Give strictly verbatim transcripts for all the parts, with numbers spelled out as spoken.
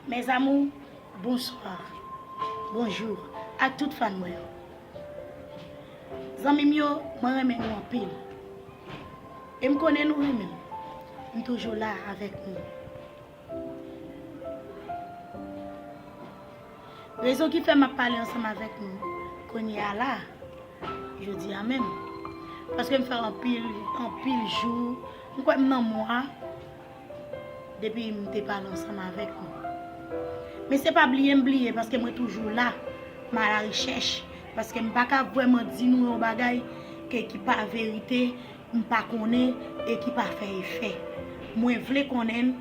Mes amours, bonsoir, bonjou ak tout fan mwen yo. Zanmi m yo, mwen renmen nou anpil. E m konnen nou renmen m. M toujou la avèk nou. Rezon ki fè m ap pale ansanm avèk nou kounye a la, jodi a menm, paske m fè anpil, anpil jou, m kwè m nan mwa, depi m te pale ansanm avèk nou. Men se pa bliye m bliye, paske mwen toujou la, m alarechèch, paske m pa ka vrèman di nou yon bagay ke, ki pa verite, m pa konnen e ki pa fè efè. Mwen vle konnen l,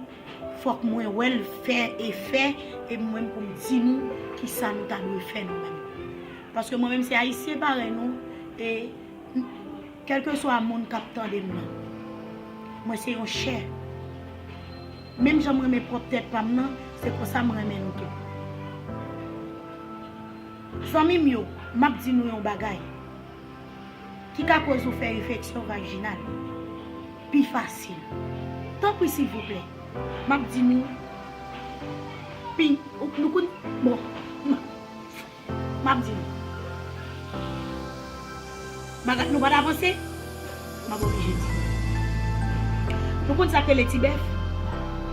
fòk mwen wè l fè efè, e mwen pou m di nou kisa nou ta dwe fè nou menm. Paske mwen menm se ayisyen parèy nou, e kèlkeswa moun k ap tande m nan, mwen se yon chè. Menm jan m renmen pwòp tèt pa m nan, se konsa m renmen nou tou. Zanmi m yo, m ap di nou yon bagay ki ka koz ou fè enfeksyon vajinal pi fasil. Tanpri, silvouplè, m ap di nou, pi, nou konn, bon, m ap di nou. Bagay nou pa t avanse, m ap oblije di nou. Nou konn sa k rele ti bèf?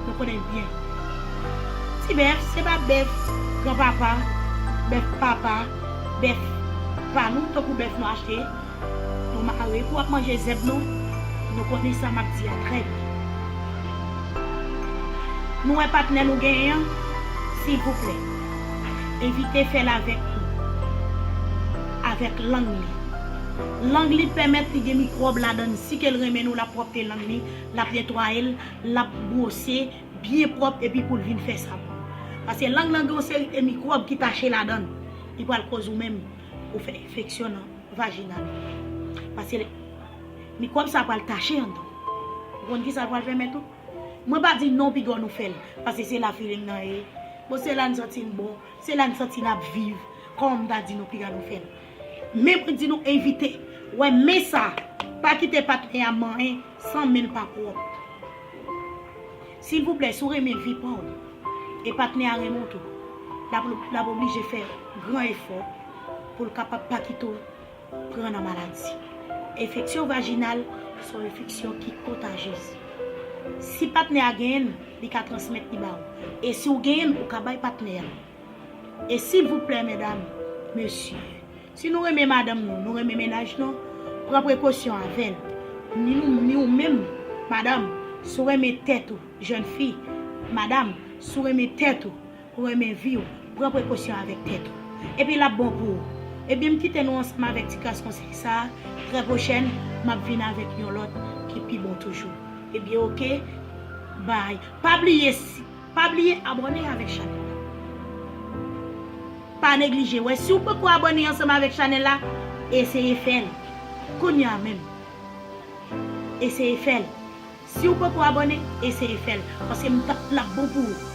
Nou konnen l byen. Ti bèf, se pa bèf granpapa, bèf papa, bèf pa nou, tankou bèf nou achte, nou mare pou ap manje zèb nou. Nou konnen sa m ap di a trè byen. Nou wè patnè nou genyen an, silvouplè, evite fè l avèk, avèk lang li. Lang li pèmèt li gen mikwòb ladan l. Si ke l renmen nou, l ap pwòpte lang li, l ap netwaye l, l ap bwose byen pwòp epi pou l vin fè sa pou ou. Paske lang lan gen yon seri de mikwòb ki tache ladan l. Li pral koz ou menm ou fè enfeksyon nan vajinal ou. Paske mikwòb sa pral tache anndan. Ou konn kisa l pral pèmèt ou? Mwen pa di non piga nou fè l, paske se la feeling nan ye. Bon, se la n santi n bon, se la n santi n ap viv. Kòman m ta di nou piga nou fè l? Men mwen di nou evite. Wè men sa, pa kite patnè a manyen san men l pa pwòp. Silvouplè, si w renmen vi pa w, e patnè a renmen w tou, l ap, l ap oblije fè gran efò pou l kapab pa kite w pran nan maladi. Enfeksyon vajinal se yon enfeksyon ki kontajyez. Si patnè a genyen l, li ka transmèt li ba ou. E si w genyen l, ou ka bay patnè a l. E silvouplè, medam, mesye, si nou renmen madanm nou, nou renmen mennaj nou, pran prekosyon avè l. Ni nou, ni ou menm, madanm, si w renmen tèt ou, jèn fi, madanm, si w renmen tèt ou, ou renmen vi w, pran prekosyon avèk tèt ou. Epi l ap bon pou ou. Ebyen, m kite nou ansanm avèk ti kras konsèy sa a. Trè pwochèn, m ap vin avèk yon lòt ki pi bon toujou. Ebyen, oke? Bay. Pa bliye, si, pa bliye abòne avèk chanèl la. Pa neglije. Wè, si w poko abòne ansanm avèk chanèl la, eseye fè l. Kounye a menm. Eseye fè l. Si w poko abòne, eseye fè l, paske m t ap, l ap bon pou ou.